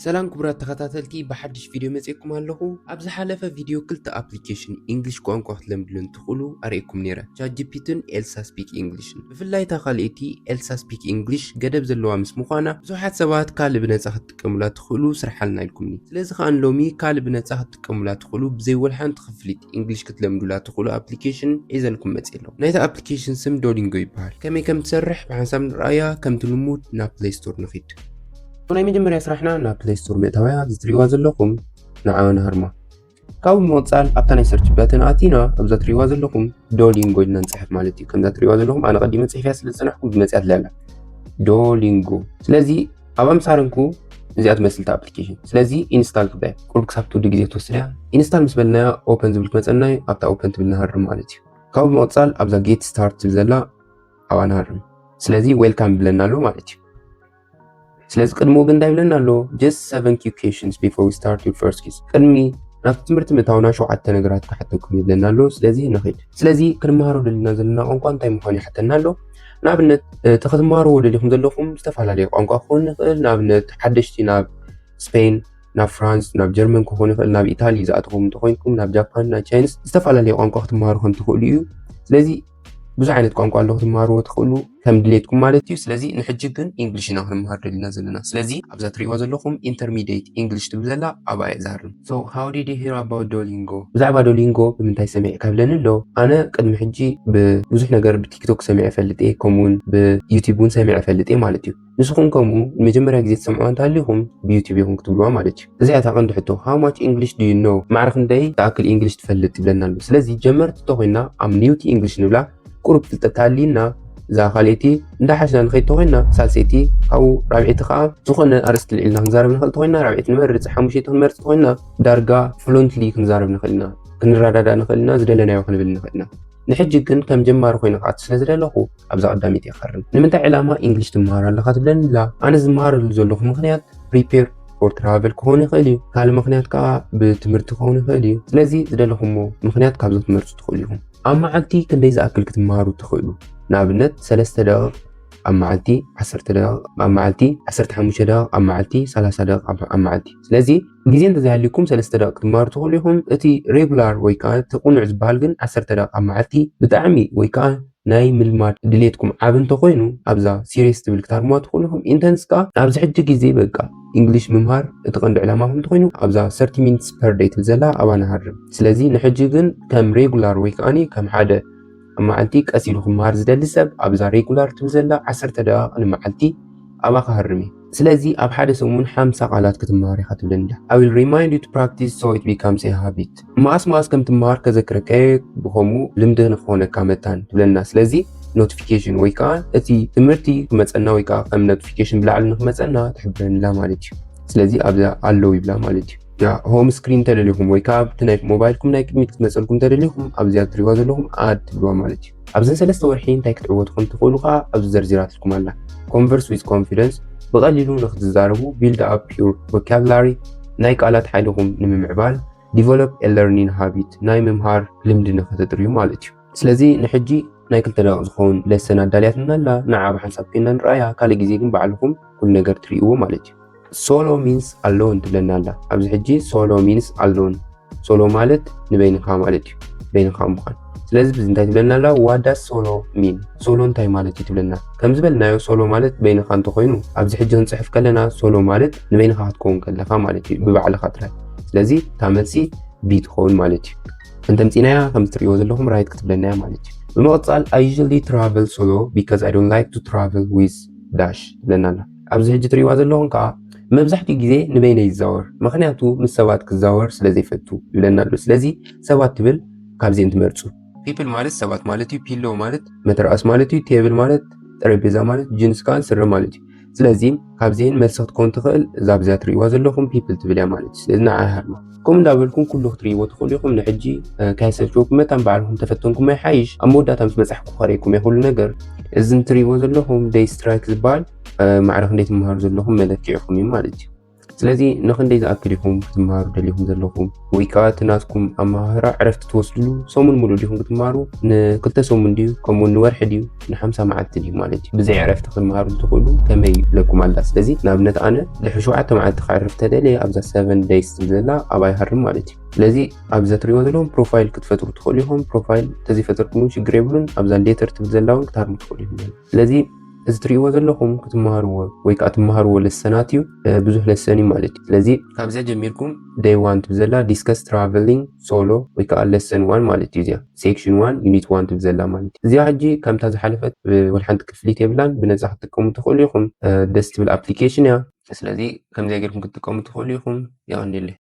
ሰላም ክቡራት ተኸታተልቲ፣ ብሓድሽ ቪድዮ መጺእኩም ኣለኹ። ኣብ ዝሓለፈ ቪድዮ ክልተ ኣፕሊኬሽን ኢንግሊሽ ቋንቋ ክትለምድሉ እንትኽእሉ ኣርእየኩም ነይረ፣ ቻት ጂ ፒ ቲን ኤልሳ ስፒክ ኢንግሊሽን። ብፍላይ እታ ካልኣይቲ ኤልሳ ስፒክ ኢንግሊሽ ገደብ ዘለዋ ምስ ምዃና ብዙሓት ሰባት ካልእ ብነጻ ክትጥቀሙላ ትኽእሉ ስርሓልና ኢልኩምኒ። ስለዚ ከኣ ሎሚ ካልእ ብነጻ ክትጥቀሙላ ትኽእሉ ብዘይ ወላ ሓንቲ ክፍሊት ኢንግሊሽ ክትለምዱላ ትኽእሉ ኣፕሊኬሽን ሒዘልኩም መጺእ ኣለኹ። ናይታ ኣፕሊኬሽን ስም ዶሊንጎ ይበሃል። ከመይ ከም ትሰርሕ ብሓንሳብ ንርኣያ። ከምቲ ልሙድ ናብ ፕሌይ ስቶር ንኺድ። ናይ መጀመርያ ስራሕና ናብ ፕሌይ ስቶር ምእታውያ እዚ ትሪእዋ ዘለኹም ንዓ ንሃርማ። ካብኡ ብምቕጻል ኣብታ ናይ ሰርች በተን ኣቲና ኣብዛ ትሪእዋ ዘለኹም ዶሊንጎ ኢልና ንጽሕፍ ማለት እዩ። ከምዛ ትሪእዋ ዘለኹም ኣነ ቀዲመ ጽሒፍያ ስለ ዝጸናሕኩም መጺኣትለይ ኣላ ዶሊንጎ። ስለዚ ኣብ ኣምሳርንኩ እዚኣ ትመስል እታ ኣፕሊኬሽን። ስለዚ ኢንስታል ክብላ እያ። ቁሩብ ክሳብ ትውዲ ግዜ ትወስድ እያ። ኢንስታል ምስ በልናያ ኦፐን ዝብል ክመጸና እዩ። ኣብታ ኦፐን ትብል ንሃርም ማለት እዩ። ካብኡ ብምቕጻል ኣብዛ ጌት ስታርት ትብል ዘላ ኣብኣ ንሃርም። ስለዚ ዌልካም ይብለና ኣሎ ማለት እዩ። ስለዚ ቅድሚኡ ግን እንታይ ይብለና ኣሎ? Just seven quick questions before we start your first quiz. ቅድሚ ናብቲ ትምህርቲ ምእታውና ሸውዓተ ነገራት ክሓተኩም ይብለና ኣሎ። ስለዚ ንኺድ። ስለዚ ክንመሃሮ ደሊና ዘለና ቋንቋ እንታይ ምዃኑ ይሓተና ኣሎ። ንኣብነት እቲ ክትመሃርዎ ደሊኹም ዘለኹም ዝተፈላለየ ቋንቋ ክኸውን ይኽእል። ንኣብነት ሓደሽቲ ናብ ስፔን፣ ናብ ፍራንስ፣ ናብ ጀርመን ክኾን ይኽእል፣ ናብ ኢታሊ ዝኣተኹም እንተኾይንኩም፣ ናብ ጃፓን፣ ናብ ቻይንስ ዝተፈላለየ ቋንቋ ክትመሃሩ ከም ትኽእሉ እዩ። ስለዚ ብዙሕ ዓይነት ቋንቋ ኣሎ ክትመሃርዎ ትኽእሉ ከም ድሌትኩም ማለት እዩ። ስለዚ ንሕጂ ግን ኢንግሊሽ ኢና ክንመሃር ደሊና ዘለና። ስለዚ ኣብዛ ትሪእዋ ዘለኹም ኢንተርሚዲየት ኢንግሊሽ ትብል ዘላ ኣብኣ እየ ዝሃርም። So how did you hear about Duolingo? ብዛዕባ ዶሊንጎ ብምንታይ ሰሚዕካ ይብለኒ ኣሎ። ኣነ ቅድሚ ሕጂ ብብዙሕ ነገር ብቲክቶክ ሰሚዐ ፈልጥ እየ፣ ከምኡ እውን ብዩቲዩብ እውን ሰሚዐ ፈልጥ እየ ማለት እዩ። ንስኹም ከምኡ ንመጀመርያ ግዜ ትሰምዕዋ እንተሃሊኹም ብዩቲዩብ ኢኹም ክትብልዋ ማለት እዩ። እዚኣ እታ ቀንዲ ሕቶ፣ how much English do you know? ማዕረ ክንደይ ዝኣክል ኢንግሊሽ ትፈልጥ ይብለና ኣሎ። ስለዚ ጀመርቲ እንተኾይንና ኣብ new to English ንብላ፣ ቁሩብ ፍልጠት ተሃልይና እዛ ካልኣይቲ እንዳሓሽና ንኸይድ ተኾይንና ሳልሰይቲ፣ ካብኡ ራብዐይቲ ከዓ ዝኾነ ኣርእስቲ ልዒልና ክንዛረብ ንኽእል ተኾይንና ራብዐይቲ ንመርጽ፣ ሓሙሸይቲ ክንመርጽ ተኾይንና ዳርጋ ፍሉንትሊ ክንዛረብ ንኽእል ኢና፣ ክንረዳዳእ ንኽእል ኢና፣ ዝደለናዮ ክንብል ንኽእል ኢና። ንሕጂ ግን ከም ጀማሪ ኮይነ ክኣቱ ስለ ዝደለኹ ኣብዛ ቀዳመይቲ እየ ክሃርም። ንምንታይ ዕላማ ኢንግሊሽ ትመሃር ኣለኻ ትብለኒ ኣላ። ኣነ ዝመሃረሉ ዘለኹ ምኽንያት ፕሪፔር ፎር ትራቨል ክኸውን ይኽእል እዩ። ካልእ ምኽንያት ከኣ ብትምህርቲ ክኸውን ይኽእል እዩ። ስለዚ ዝደለኹሞ ምኽንያት ካብዚ ክትመርጹ ትኽእሉ ኢኹም። ኣብ መዓልቲ ክንደይ ዝኣክል ክትመሃሩ ትኽእሉ? ንኣብነት ሰለስተ ደቂቕ ኣብ መዓልቲ፣ ዓሰርተ ደቂቕ ኣብ መዓልቲ፣ ዓሰርተ ሓሙሽተ ደቂቕ ኣብ መዓልቲ፣ ሰላሳ ደቂቕ ኣብ፣ ኣብ መዓልቲ። ስለዚ ግዜ እንተዘይሃልዩኩም ሰለስተ ደቂቕ ክትመሃሩ ትኽእሉ ኢኹም። እቲ ሬጉላር ወይ ከኣ እቲ ቅኑዕ ዝበሃል ግን ዓሰርተ ደቂቕ ኣብ መዓልቲ ብጣዕሚ ወይ ከኣ ናይ ምልማድ ድሌትኩም ዓቢ እንተኾይኑ ኣብዛ ሲሪየስ ትብል ክትሃርምዋ ትኽእሉ ኢኹም። ኢንተንስ ከኣ ኣብዚ ሕጂ ግዜ በቃ ኢንግሊሽ ምምሃር እቲ ቀንዲ ዕላማኹም እንተኾይኑ ኣብዛ ሰርቲ ሚኒትስ ፐር ደይ ትብል ዘላ ኣብኣ ንሃርም። ስለዚ ንሕጂ ግን ከም ሬጉላር ወይ ከኣኒ ከም ሓደ ኣብ መዓልቲ ቀስ ኢሉ ክመሃር ዝደሊ ሰብ ኣብዛ ሬጉላር ትብል ዘላ ዓሰርተ ደቂቕ ንመዓልቲ ኣብኣ ክሃርም እዩ። ስለዚ ኣብ ሓደ ሰሙን ሓምሳ ቃላት ክትመሃር ኢኻ ትብለኒ ኣላ። I will remind you to practice so it becomes a habit. መኣስ መኣስ ከም ትመሃር ከዘክረካ እየ፣ ብኸምኡ ልምዲ ንክኾነካ መታን ትብለና። ስለዚ ኖቲፊኬሽን ወይ ከዓ እቲ ትምህርቲ ክመፀና ወይ ከዓ ከም ኖቲፊኬሽን ብላዕሊ ንክመፀና ትሕብረኒ ኣላ ማለት እዩ። ስለዚ ኣብዛ ኣለዉ ይብላ ማለት እዩ። ያ ሆም ስክሪን እንተደሊኹም ወይ ከዓ ኣብቲ ናይ ሞባይልኩም ናይ ቅድሚት ክትመፀልኩም እንተደሊኹም ኣብዚኣ ትሪእዋ ዘለኹም ኣድ ትብልዋ ማለት እዩ። ኣብዘን ሰለስተ ወርሒ እንታይ ክትዕወቱ ከም ትኽእሉ ከዓ ኣብዚ ዘርዚራትልኩም ኣላ። Converse with confidence፣ ብቐሊሉ ንክትዛረቡ፣ build up your vocabulary፣ ናይ ቃላት ሓይልኹም ንምምዕባል፣ develop a learning habit፣ ናይ ምምሃር ልምዲ ንክተጥርዩ ማለት እዩ። ስለዚ ንሕጂ ናይ ክልተ ደቂቕ ዝኸውን ለሰን ኣዳልያትና ኣላ። ንዓ ብሓንሳብ ኮይና ንረኣያ፣ ካልእ ግዜ ግን ባዕልኹም ኩሉ ነገር ትርእይዎ ማለት እዩ። Solo means alone ትብለና ኣላ። ኣብዚ ሕጂ solo means alone፣ ሶሎ ማለት ንበይንኻ ማለት እዩ፣ በይንኻ ምዃን። ስለዚ ብዚ እንታይ ትብለና ኣላ? What does solo mean? ሶሎ እንታይ ማለት እዩ ትብለና። ከም ዝበልናዮ ሶሎ ማለት በይንኻ እንተኾይኑ፣ ኣብዚ ሕጂ ክንጽሕፍ ከለና ሶሎ ማለት ንበይንኻ ክትከውን ከለኻ ማለት እዩ፣ ብባዕልኻ ጥራይ። ስለዚ እታ መልሲ ቢ ትኸውን ማለት እዩ። እንተምጺናያ ከም እትርእይዎ ዘለኹም ራይት ክትብለና እያ ማለት እዩ። ብምቕጻል I usually travel solo because I don't like to travel with dash ትብለና ኣላ። ኣብዚ ሕጂ ትርእይዋ ዘለኹም ከኣ መብዛሕትኡ ግዜ ንበይነይ ይዛወር፣ ምኽንያቱ ምስ ሰባት ክዛወር ስለ ዘይፈቱ ይብለና ኣሎ። ስለዚ ሰባት ትብል ካብዚአን ትመርጹ። ፒፕል ማለት ሰባት ማለት እዩ። ፒሎ ማለት መተርኣስ ማለት እዩ። ቴብል ማለት ጠረጴዛ ማለት፣ ጅንስ ከኣ ስረ ማለት እዩ። ስለዚ ካብዚአን መልሲ ክትከውን ትኽእል እዛ ኣብዚኣ ትርእይዋ ዘለኹም ፒፕል ትብል እያ ማለት እዩ። ስለዚ ንዓ ይሃርማ። ከምኡ እንዳበልኩም ኩሉ ክትርእይዎ ትኽእሉ ኢኹም። ንሕጂ፣ እ፣ ካይሰልችወኩም መታን ባዕልኹም ተፈተንኩሞ ይሓይሽ። ኣብ መወዳእታ ምስ በጻሕኩ ከርእየኩም እየ ኩሉ ነገር። እዚ እትርእይዎ ዘለኹም ደይ ስትራይክ ዝበሃል፣ እ፣ ማዕረ ክንደይ ትመሃሩ ዘለኹም መለክዒኹም እዩ ማለት እዩ። ስለዚ ንክንደይ ዝኣክል ኢኹም ክትመሃሩ ደሊኹም ዘለኹም? ወይ ከዓ እቲ ናትኩም ኣመሃህራ ዕረፍቲ ትወስድሉ ሰሙን ሙሉእ ዲኹም ክትመሃሩ? ንክልተ ሰሙን ድዩ? ከምኡ ንወርሒ ድዩ? ንሓምሳ መዓልቲ ድዩ ማለት እዩ? ብዘይ ዕረፍቲ ክትመሃሩ ትኽእሉ ከመይ እዩ ኢለኩም ኣላ። ስለዚ ንኣብነት ኣነ ድሕሪ ሸውዓተ መዓልቲ ከዕርፍ ተደልየ ኣብዛ ሰቨን ደይስ ትብል ዘላ ኣብኣ ይሃርም ማለት እዩ። ስለዚ ኣብዚ እትሪእዎ ዘለኹም ፕሮፋይል ክትፈጥሩ ትኽእሉ ኢኹም። ፕሮፋይል ተዘይፈጠርኩም እውን ሽግር የብሉን። ኣብዛ ሌተር ትብል ዘላ እውን ክትሃርሙ ትኽእሉ ኢኹም። ስለዚ እዚ ትሪእዎ ዘለኹም ክትመሃርዎ ወይ ከዓ ትመሃርዎ ለሰናት እዩ። ብዙሕ ለሰን እዩ ማለት እዩ። ስለዚ ካብዚኣ ጀሚርኩም ደይ ዋን ትብል ዘላ ዲስከስ ትራቨሊንግ ሶሎ ወይ ከዓ ለሰን ዋን ማለት እዩ። እዚኣ ሴክሽን ዋን ዩኒት ዋን ትብል ዘላ ማለት እዩ። እዚኣ ሕጂ ከምታ ዝሓለፈት ወላ ሓንቲ ክፍሊት የብላን፣ ብነፃ ክትጥቀሙ ትኽእሉ ኢኹም። ደስ ትብል ኣፕሊኬሽን እያ። ስለዚ ከምዚኣ ጌርኩም ክትጥቀሙ ትኽእሉ ኢኹም። የቐንየለይ።